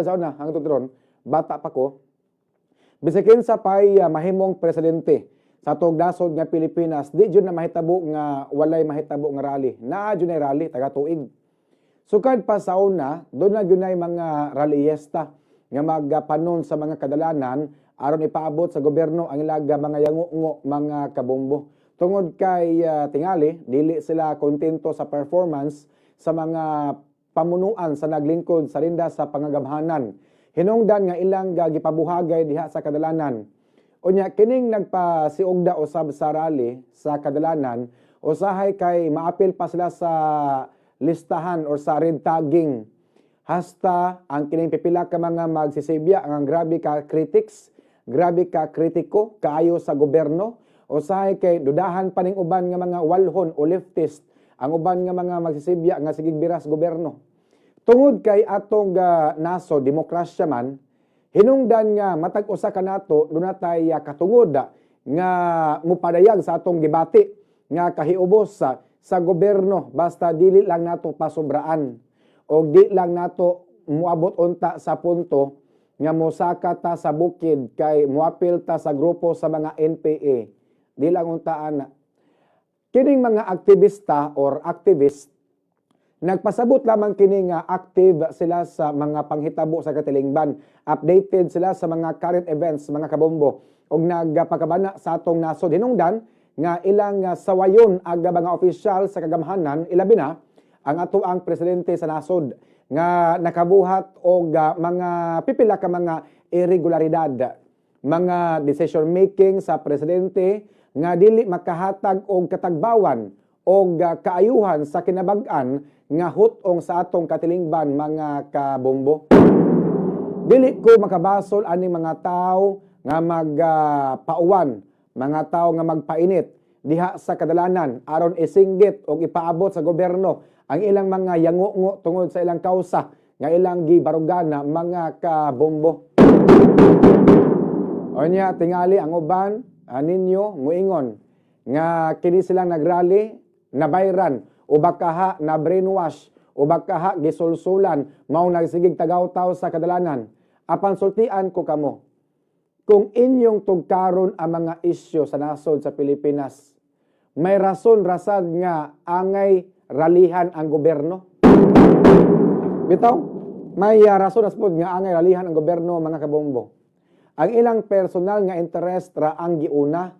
Sa una hangtod ron, bata pa ko, bisag kinsa pay mahimong presidente sa atong nasod nga Pilipinas, di jud na mahitabo nga walay mahitabo nga rally. Naa jud nay rally taga tuig. Sukad pa sa una, duna gyud nay mga rallyista nga magpanon sa mga kadalanan aron ipaabot sa gobyerno ang ilang mga yango-ngo, mga kabombo. Tungod kay tingali dili sila kontento sa performance sa mga pamunuan sa naglingkod sa rinda sa pangagamhanan. Hinungdan nga ilang gipabuhagay diha sa kadalanan. Unya kining nagpasiugda usab sa rally sa kadalanan, usahay kay maapil pa sila sa listahan or sa red tagging. Hasta ang kining pipila ka mga magsisibya ang grabe ka critics, grabe ka kritiko kaayo sa gobyerno, usahay kay dudahan pa ning uban nga mga walhon o leftist ang uban nga mga magsisibya nga sigig biras gobyerno. Tungod kay atong nasod demokrasya man, hinungdan nga matag usa kanato duna tay katungod nga mupadayag sa atong gibati nga kahiubos sa gobyerno, basta dili lang nato pasobraan o di lang nato muabot unta sa punto nga mosaka ta sa bukid kay muapil ta sa grupo sa mga NPA. Di lang unta ana. Kining mga aktivista or activist, nagpasabot lamang kini nga active sila sa mga panghitabo sa katilingban. Updated sila sa mga current events, mga kabombo, ug nagpakabana sa atong nasod. Hinungdan nga ilang sawayon ang mga opisyal sa kagamhanan, ilabi na ang ato ang presidente sa nasod nga nakabuhat og mga pipila ka mga irregularidad, mga decision making sa presidente nga dili makahatag og katagbawan og kaayuhan sa kinabag-an nga hut-ong sa atong katilingban, mga kabombo. Dili ko makabasol ani mga tao nga magpauwan, mga tao nga magpainit diha sa kadalanan aron isinggit og ipaabot sa gobyerno ang ilang mga yango-ngo tungod sa ilang kausa nga ilang gibarugana, mga kabombo. Onya tingali ang uban ninyo muingon nga kini silang nagrally nabayran o baka na brainwash o baka gisulsulan, mao nagsigig tagaw-taw sa kadalanan. Apan sultian ko kamo, kung inyong tugkaron ang mga isyu sa nasod sa Pilipinas, may rason rasad nga angay ralihan ang gobyerno. Bitaw, may rason as pod nga angay ralihan ang gobyerno, mga kabombo. Ang ilang personal nga interest ra ang giuna.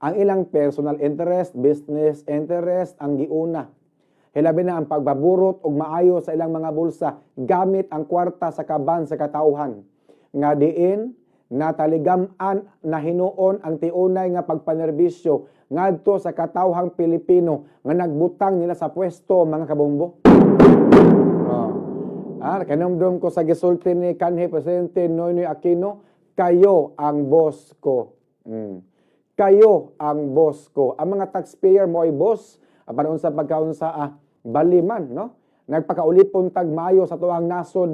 Ang ilang personal interest, business interest ang giuna. Hilabi na ang pagbaburot og maayo sa ilang mga bulsa gamit ang kwarta sa kaban sa katawhan. Nga diin nataligam-an na hinuon ang tiunay nga pagpanerbisyo ngadto sa katawhang Pilipino nga nagbutang nila sa pwesto, mga kabombo. Oh. Kanumdum ko sa gisulti ni kanhi Presidente Noynoy Aquino, "Kayo ang boss ko." "Kayo ang boss ko." Ang mga taxpayer mo ay boss, apan unsa pagkaunsa baliman, no? Nagpakaulipon tag maayo sa tuang nasod.